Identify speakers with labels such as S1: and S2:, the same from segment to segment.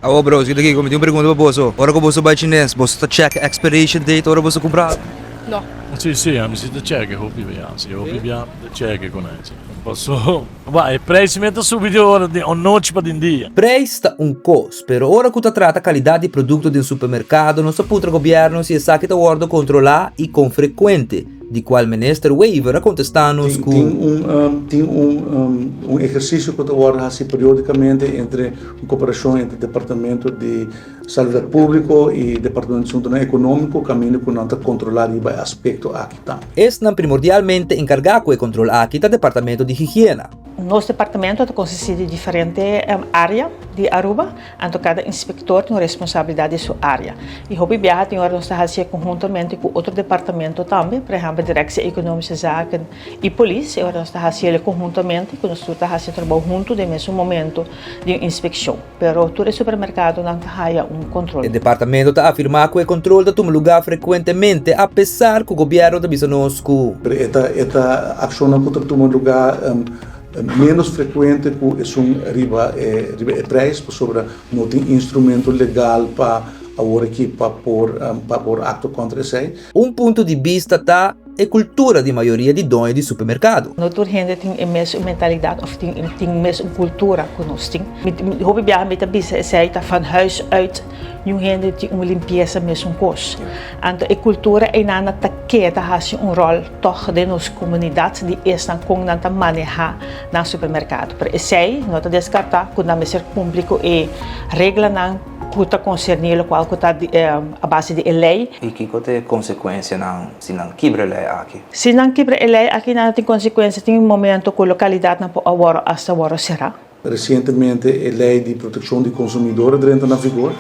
S1: Awo bros, kita aki, mi tin un pregunta pa boso. Ora ku boso bai chines, boso ta check expiration date ora boso kumpra algu?
S2: No.
S3: Si, si, ami si ta check hopi bia, si hopi bia mi ta check ku nan si. Paso, ba, e prijs mi ta subi di ora di anochi pa den dia.
S1: Prijs ta un kos, pero ora ku ta trata kalidat di produkto den supermerkado nos ta puntra gobièrnu si esaki ta wòrdu kontrolá i kon frekuente. Di cual Minister Wever a contesta nos cu.
S4: Tin un tin un un ehersisio ku ta wòrdu hasi periódikamente entre un koperashon entre Departamento di Salubridat Públiko i Departamento di Asuntunan Ekonómiko kaminda ku nan ta kontrolá riba e aspekto aki tambe.
S1: Esnan primordialmente enkargá ku e kontrol aki ta Departamento di Higiena.
S2: Nos departamento ta konsistí di diferente área di Aruba. Anto kada inspektor tin un responsabilidat di su área. I hopi biaha tin ora nos ta hasi e konhuntamente ku otro departamento tambe, por ehèmpel Directie Economische Zaken i polis, e ora nos ta hasi el konhuntamente ku nos tur ta hasi e trabou huntu den mesun momento di un inspekshon. Pero tur e supermerkadonan ta haya un kontrol.
S1: E departamento ta afirmá ku e kontrol ta tuma lugá frekuentemente apesar ku gobièrnu ta bisa nos ku.
S4: Pero e ta e ta akshonnan ku ta tuma lugá. Ménos frekuente ku esun riba e riba e prijs pasobra no tin instrumento legal pa awor aki pa por pa por aktua kontra esei.
S1: Un punto di bista ta e kultura di mayoria di doño di supermerkado.
S2: No tur hende tin e mesun mentalidat òf tin tin mesun kultura ku nos tin. Mi hopi biaha mi ta bisa esei ta van huis uit niun hende tin un limpiesa mesun kos. Anto e kultura einan ta keda hasi un ròl. Tòg den nos komunidat di esnan kon nan ta manehá nan supermerkado. Pero esei no ta deskartá ku nan mester kumpli ku e reglanan ku ta konserní lokual ku ta a base di e lei.
S5: I kiko ta e konsekuensianan si nan kibra e lei aki?
S2: Si nan kibra e lei aki nan tin konsekuensia. Tin momento ku lokalidatnan por a wòrdu asta wòrdu será.
S4: Resientemente e lei di protekshon di konsumidor a drenta na vigor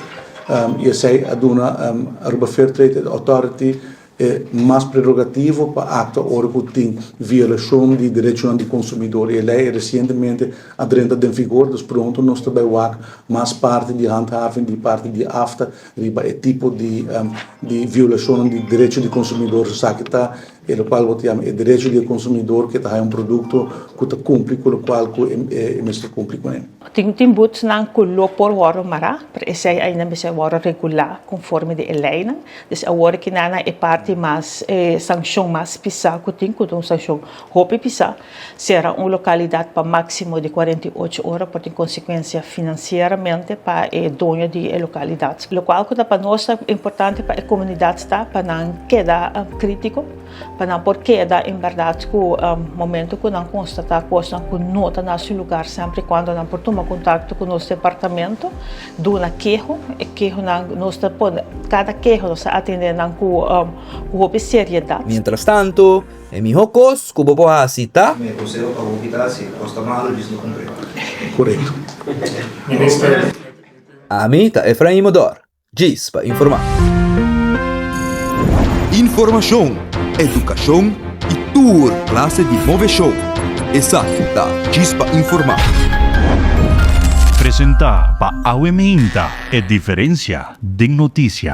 S4: i esei a duna Aruba Fair Trade Authority E mas prerogativo pa aktua ora ku tin violashon di derechonan di konsumidor. E lei resientemente a drenta den vigor, dus pronto nos ta bai wak mas parti di handhaving di parti di afta riba e tipo di di violashonnan di derecho di konsumidor. Esaki ta e lokual bo ta yama e derecho di e konsumidor ku e ta haña un produkto ku ta kumpli ku lokual ku e mester kumpli kuné.
S2: Tin tin butsnan ku lo por wòrdu mará, pero esei ainda mester wòrdu regulá konforme di e leinan. Dus awor ki nan na e parti mas e sankshon mas pisá ku tin, ku ta un sankshon hopi pisá, sera un lokalidat pa máksimo di 48 ora por tin konsekuensia finansieramente pa e doño di e lokalidat. Lokual ku ta pa nos ta importante pa e komunidat ta pa nan keda krítiko, pa nan por keda en bèrdat ku momento ku nan konstatá kosnan ku no ta na su lugar semper i kuando nan por tuma kontakto ku nos departamento. Duna keho, e kehonan nos ta pone, kada keho nos ta atende nan ku hopi seriedat.
S1: Mientras tanto, e mihó kos ku bo por hasi ta.
S5: Mi konseho pa hopi ta si kos ta malu djis no kumpr'é.
S4: Korekto.
S1: Ami ta Efraim Odor. Djis pa informá.
S6: Informashon, edukashon i tur klase di moveshon. Esaki ta Djis pa Informá.
S7: Presentá pa Awe Meinta, e diferensia den notisia.